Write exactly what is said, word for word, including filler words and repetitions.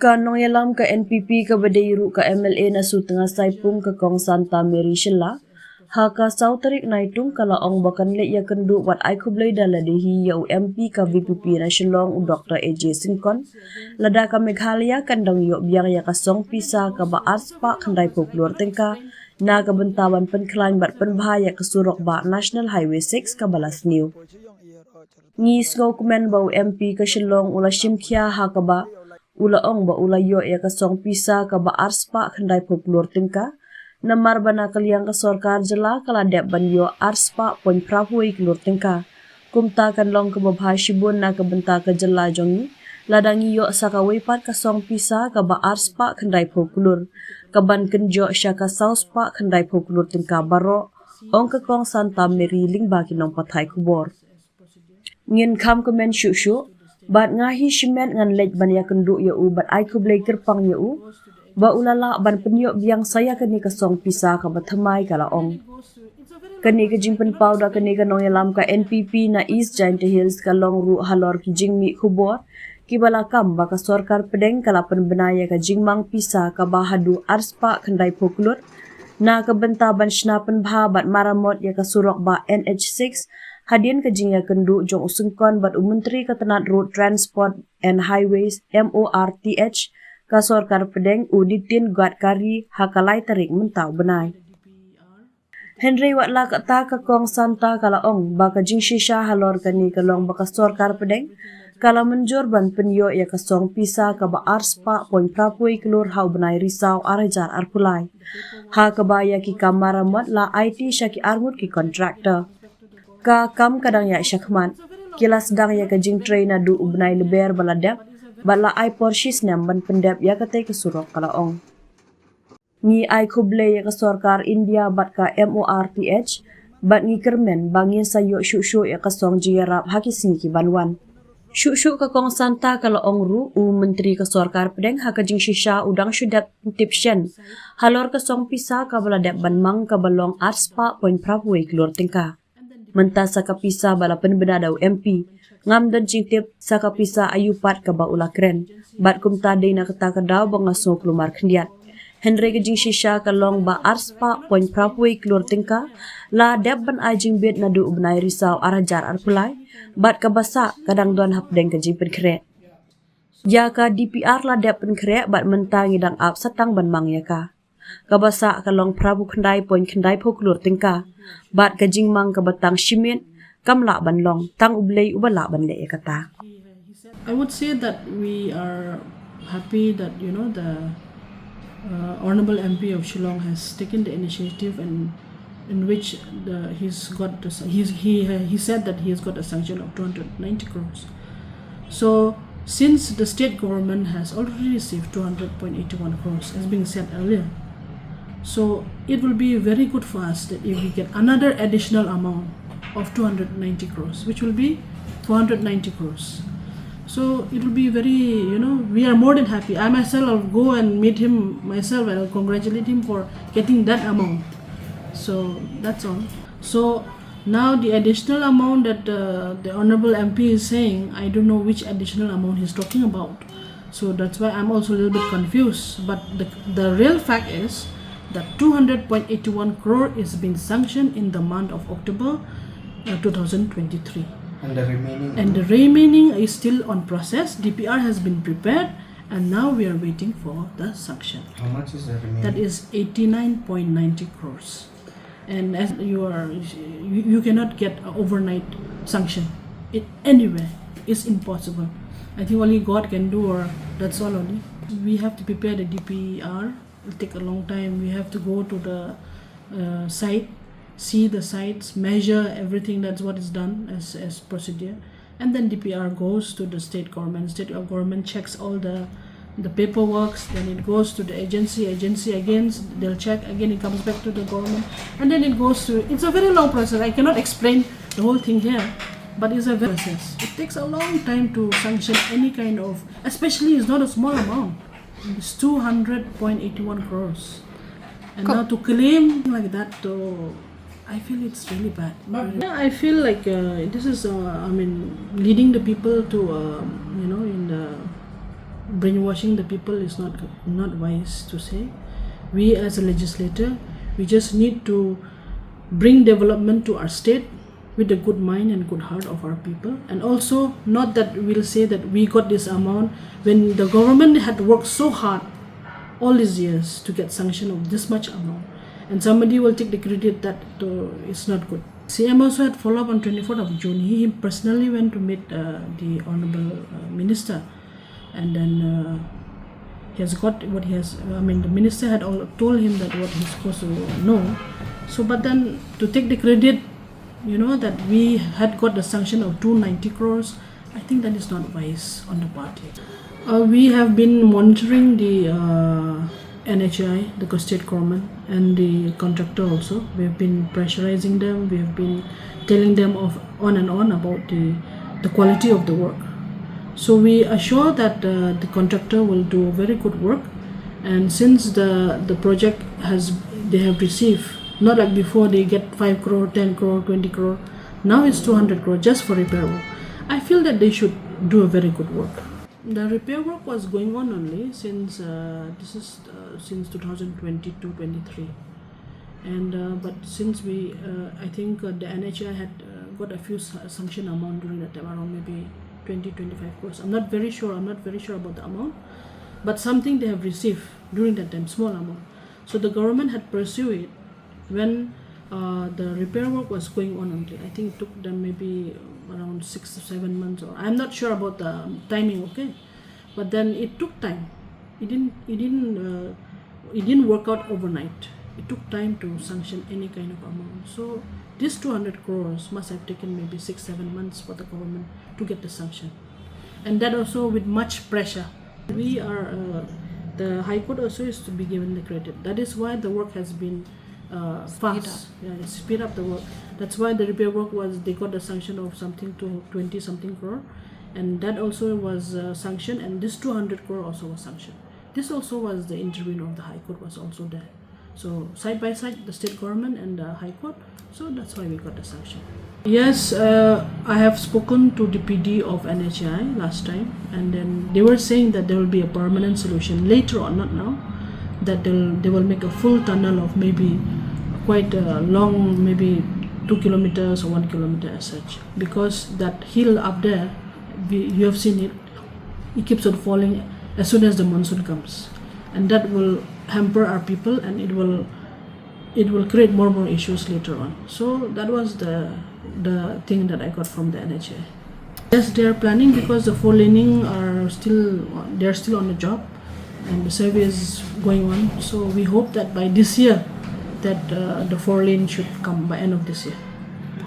Ka nongïalam ka N P P kaba dei ruh ka M L A na Sutnga Saipung ka Kong Santa Mary Shylla, ha ka saw tarik Naitung ka la ong ba kan leit ïakynduh wat ai khublei da lade hi ïa u M P ka V P P na Shillong u Doctor A J Syngkon, lada ka Meghalaya kan dang ïoh biang ïa ka song pisa kaba arspah khyndai phew klur tyngka na ka bynta ban pynkhlaiñ bad pynbha ïa ka surok bah National Highway six kaba la sniew. Ngi sngewkmen ba u M P ka Shillong u la shim khia ha kaba u la ong ba u la ïoh ïa ka song pisa kaba arspah khyndai phew klur tyngka, namar ba na ka liang ka sorkar jylla ka la dep ban ïoh arspah point phra phew klur tyngka. Kumta kan long kaba bha shibun na ka bynta ka jylla jong ngi lada ngi ïoh sa kawei pat ka song pisa kaba arspah khyndai phew klur, kaban kynjoh sha ka sawspah khyndai phew klur tyngka baroh, ong ka Kong Santa Mary lyngba ki nongpathai khubor. Ngin kham kmen shuh shuh, bad nga hi shimet ngan leit ban ïakynduh ïa u bad ai khublei kyrpang ïa u ba u la lah ban pynïoh biang sa ïa kane ka song pisa kaba thymmai, ka la ong. Kane ka jingpynpaw da kane ka nongïalam ka N P P na East Jaintia Hills ka long ruh halor ki jingmih khubor kiba la kam ba ka sorkar pdeng ka la pynbna ïa ka jingmang pisa kaba haduh arspah khyndai phew klur na ka bynta ban shna pynbha bad maramot ïa ka surok bah N H six, hadien ka jingïakynduh jong u Syngkon bad u Myntri ka tnat Road Transport and Highways, M O R T H, ka sorkar pdeng, u Nitin Gadkari, ha ka lai tarik mynta u bnai. Hynrei wat la katta, ka Kong Santa ka la ong ba ka jingshisha halor kane ka long ba ka sorkar pdeng ka la mynjur ban pynïoh ïa ka song pisa kaba arspah point phra phew klur ha u bnai Risaw ar hajar arphew lai, ha kaba ïa ki kam maramot la aiti sha ki arngut ki contractor. Ka kam ka dang ïaid shakhmat. Ki la sdang ïa ka jingtrei naduh u bnai Lber ba la dep, bad la ai por shisnem ban pyndep ïa katei ka surok, ka la ong. Ngi ai khublei ïa ka sorkar India bad ka M O R T H, bad ngi kyrmen ba ngin sa ïoh shuh shuh ïa ka song jingïarap ha ki sngi ki ban wan. Shuh shuh, ka Kong Santa ka la ong ruh, u Myntri ka sorkar pdeng ha ka jingshisha u dang shu dep tip shen halor ka song pisa kaba la dep ban mang kaba long arspah point phra phew klur tyngka. Mynta sa ka pisa ba la pynbna da u M P, ngam don jingtip sa ka pisa aïu pat kaba u la kren, bad kumta dei na kata ka daw ba nga sngew kulmar khyndiat. Hynrei ka jingshisha ka long ba arspah point phra phew klur tyngka la dep ban ai jingbit naduh u bnai Risaw ar hajar arphew lai, bad kaba sah ka dang don hapdeng ka jingpynkhreh. Ïa ka D P R la dep pynkhreh bad mynta ngi dang ap sa tang ban mang ïa ka. Kaba sah ka long phra phew khyndai point khyndai phew klur tyngka, bad ka jingmang kaba tang shi miet kam lah ban long, tang U Blei uba lah ban leh ïa kata. I would say that we are happy that, you know, the uh, Honorable M P of Shillong has taken the initiative and in which the, he's got the, he's, he he said that he has got a sanction of two hundred ninety crores. So since the state government has already received two hundred point eight one crores, as being said earlier, so it will be very good for us that if we get another additional amount of two hundred ninety crores, which will be four hundred ninety crores. So it will be very, you know, we are more than happy. I myself, I'll go and meet him myself and I'll congratulate him for getting that amount. So that's all. So now the additional amount that uh, the Honorable M P is saying, I don't know which additional amount he's talking about. So that's why I'm also a little bit confused. But the, the real fact is that two hundred point eight one crore is been sanctioned in the month of October uh, two thousand twenty-three. And the remaining? And the remaining is still on process. D P R has been prepared, and now we are waiting for the sanction. How much is the remaining? That is eighty-nine point ninety crores. And as you are, you, you cannot get a overnight sanction. It, anywhere. It's impossible. I think only God can do, or that's all only. We have to prepare the D P R. It'll take a long time. We have to go to the uh, site, see the sites, measure everything. That's what is done as, as procedure. And then D P R goes to the state government. State government checks all the the paperwork, then it goes to the agency. Agency again, they'll check again. It comes back to the government, and then it goes to. It's a very long process. I cannot explain the whole thing here, but it's a very process. It takes a long time to sanction any kind of, especially it's not a small amount. It's two hundred point eight one crores, and now to claim like that, to I feel it's really bad. Yeah, I feel like uh, this is, uh, I mean, leading the people to, uh, you know, in the brainwashing the people is not not wise to say. We as a legislator, we just need to bring development to our state with the good mind and good heart of our people, and also not that we'll say that we got this amount when the government had worked so hard all these years to get sanction of this much amount, and somebody will take the credit that uh, it's not good. C M also had follow up on twenty-fourth of June. He personally went to meet uh, the honorable uh, minister, and then uh, he has got what he has. I mean, the minister had all told him that what he's supposed to know. So, but then to take the credit, you know, that we had got the sanction of two ninety crores, I think that is not wise on the party. Uh, we have been monitoring the uh, N H I, the state government, and the contractor also. We have been pressurizing them. We have been telling them of on and on about the the quality of the work. So we assure that uh, the contractor will do very good work. And since the the project has they have received, not like before they get five crore, ten crore, twenty crore. Now it's two hundred crore just for repair work. I feel that they should do a very good work. The repair work was going on only since uh, this is uh, since two thousand twenty-two twenty-three, and uh, but since we uh, I think uh, the N H I had uh, got a few sa- sanction amount during that time, around maybe twenty, twenty-five crores. I'm not very sure. I'm not very sure about the amount, but something they have received during that time, small amount. So the government had pursued it when uh, the repair work was going on only. I think it took them maybe around six to seven months, or I'm not sure about the timing, okay? But then it took time. It didn't. It didn't. Uh, it didn't work out overnight. It took time to sanction any kind of amount. So these two hundred crores must have taken maybe six, seven months for the government to get the sanction, and that also with much pressure. We are. Uh, the High Court also is to be given the credit. That is why the work has been uh, fast. Yeah, it speed up the work. That's why the repair work was, they got the sanction of something to twenty something crore, and that also was uh, sanctioned, and this two hundred crore also was sanctioned. This also was the intervene of the High Court was also there. So side by side, the state government and the High Court. So that's why we got the sanction. Yes, uh, I have spoken to the P D of N H I last time, and then they were saying that there will be a permanent solution later on, not now. That they'll they will make a full tunnel of maybe quite a long, maybe two kilometers or one kilometer as such, because that hill up there, we, you have seen it, it keeps on falling as soon as the monsoon comes, and that will hamper our people, and it will it will create more and more issues later on. So that was the the thing that I got from the N H I. Yes, they are planning because the four laning are still they're still on the job, and the survey is going on. So we hope that by this year, that uh, the four lane should come by end of this year.